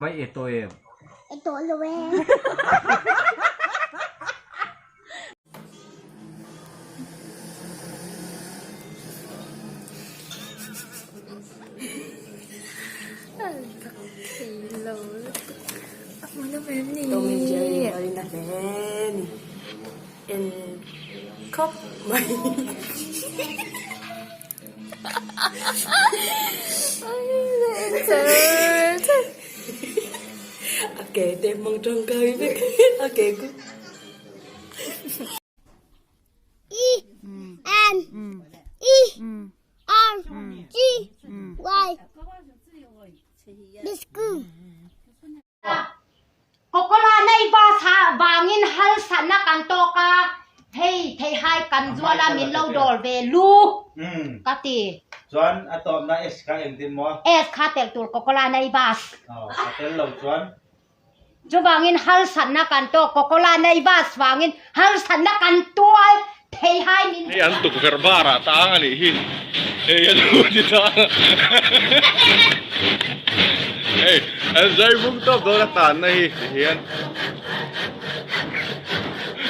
Vai e tawh em? E tawh lo e. Tom and Jerry a rin a hle ni en khawp mai. A ke te hmang tangkai vek a ke ku. E N E R G Y Biscuit. Kokola nei bus ha vangin halsatna kan tawk a, hei theihai kan zual a min lo dawl ve lu ka ti. Chuan a tawpna S kha engtin maw? S kha telh tur Kokola nei bus. Aw, a tel lo chuan. Chuvangin halsatna kan tawk Kokola nei bus vangin halsatna kan tual theihai min. Hei an tukverh bar ah tang a nih hi hei a nu ti tang hei an zai bung tawp dawn a tan na hi ti hian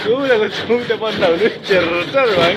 tu leh ka chhung te pawn lo nui cher cher mai.